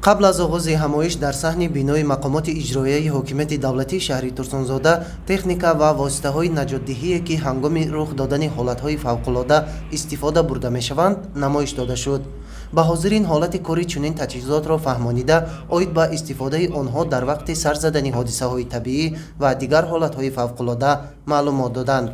Қабл аз оғози ҳамоиш дар саҳни бинои мақомоти иҷроияи ҳокимияти давлатии шаҳри Турсунзода техника ва воситаҳои наҷотдиҳие, ки ҳангоми рух додани ҳолатҳои фавқулода истифода бурда мешаванд, намоиш дода шуд. Ба ҳозирин ҳолати кори чунин таҷҳизотро фаҳмонида, оид ба истифодаи онҳо дар вақти сар задани ҳодисаҳои табиӣ ва дигар ҳолатҳои фавқулода маълумот доданд.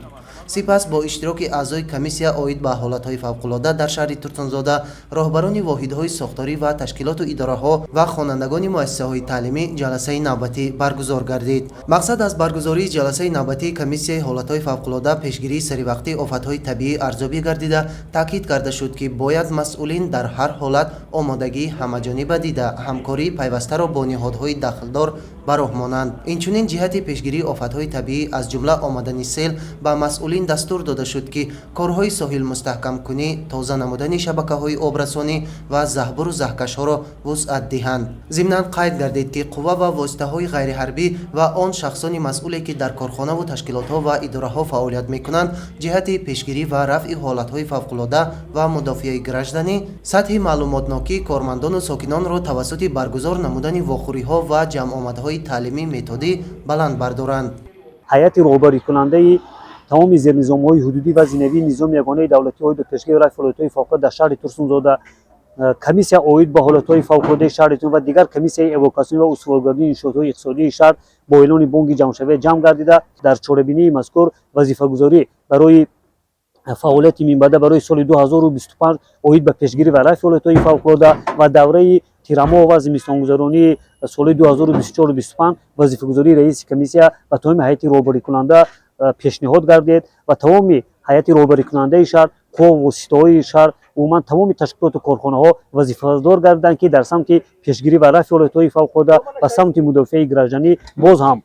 Сипас бо иштироки аъзои комиссия оид ба ҳолатҳои фавқулода дар шаҳри Турсунзода, роҳбарони воҳидҳои сохторӣ ва ташкилоту идораҳо ва хонандагони муассисаҳои таълимӣ ҷаласаи навбатӣ баргузор гардид. Мақсад аз баргузории ҷаласаи навбатии комиссияи ҳолатҳои фавқулода пешгирии саривақтии офатҳои табиӣ арзёбӣ гардида, таъкид карда шуд, ки бояд масъулин дар ҳар ҳолат омодагии ҳамаҷониба дида, ҳамкории пайвастаро бо ниҳодҳои дахлдор ба роҳ монанд. Инчунин ҷиҳати пешгирии офатҳои табиӣ, аз ҷумла омадани сел, ба масъулин дастур дода шуд, ки корҳои соҳилмустаҳкамкунӣ, тоза намудани шабакаҳои обрасонӣ ва заҳбуру заҳкашҳоро вусъат диҳанд. Зимнан қайд гардид, ки қувва ва воситаҳои ғайриҳарбӣ ва он шахсони масъуле, ки дар корхонаву ташкилотҳо ва идораҳо фаъолият мекунанд, ҷиҳати пешгирӣ ва рафъи ҳолатҳои фавқулода ва мудофиаи гражданӣ сатҳи маълумотнокии кормандону сокинонро тавассути баргузор намудани вохӯриҳо ва ҷамъомадҳои таълимӣ методӣ баланд бардоранд. Ҳайати роҳбарикунандаи тамоми зернизомҳои ҳудудӣ ва зинавии низоми ягонаи давлатӣ оид ба пешгирӣ ва рафъи ҳолатҳои фавқулода дар шаҳри Турсунзода, комиссия оид ба ҳолатҳои фавқулодаи шаҳри ва дигар комиссияи эвакуатсионӣ ва устуворгардонии иншоотҳои иқтисодии шаҳр бо эълони бонги ҷамъшавия ҷамъ гардида, дар чорабинии мазкур вазифагузорӣ барои фаъолияти минбаъда барои соли 2025 оид ба пешгирӣ ва рафъи ҳолатҳои фавқулода ва давраи тирамоҳ ва зимистонгузаронии соли 2024-25 вазифагузории раиси комиссия ба тамоми ҳайати роҳбарикунанда пешниҳод гардид ва тамоми ҳайати роҳбарикунандаи шаҳр, қувва, воситаҳои шаҳр, умуман тамоми ташкилоту корхонаҳо вазифадор гардиданд, ки дар самти пешгирӣ ва рафъи ҳолатҳои фавқулода ва самти мудофиаи гражданӣ боз ҳам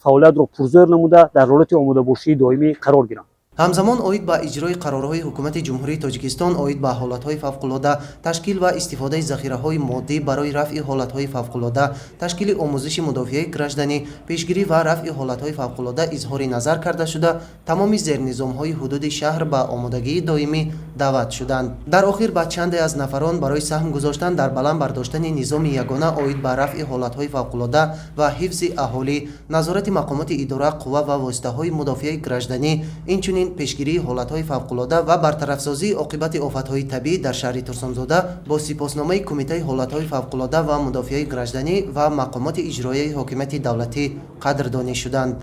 фаъолиятро пурзӯр намуда, дар ҳолати омодабошии доимӣ қарор гиранд. Ҳамзамон оид ба иҷрои қарорҳои Ҳукумати Ҷумҳурии Тоҷикистон оид ба ҳолатҳои фавқулода, ташкил ва истифодаи захираҳои моддӣ барои рафъи ҳолатҳои фавқулода, ташкили омӯзиши мудофиаи гражданӣ, пешгирӣ ва рафъи ҳолатҳои фавқулода изҳори назар карда шуда, тамоми зернизомҳои ҳудуди шаҳр ба омодагии доимӣ даъват шуданд. Дар охир ба чанде аз нафарон барои саҳм гузоштан дар баланд бардоштани низоми ягона оид ба рафъи ҳолатҳои фавқулода ва ҳифзи аҳолӣ, назорати мақомоти идора, қувва ва воситаҳои мудофиаи гражданӣ, инчунин пешгирии ҳолатҳои фавқулода ва бартарафсозии оқибати офатҳои табиӣ дар шаҳри Турсунзода бо сипосномаи Кумитаи ҳолатҳои фавқулода ва мудофиаи гражданӣ ва мақомоти иҷроияи ҳокимияти давлатӣ қадрдонӣ шуданд.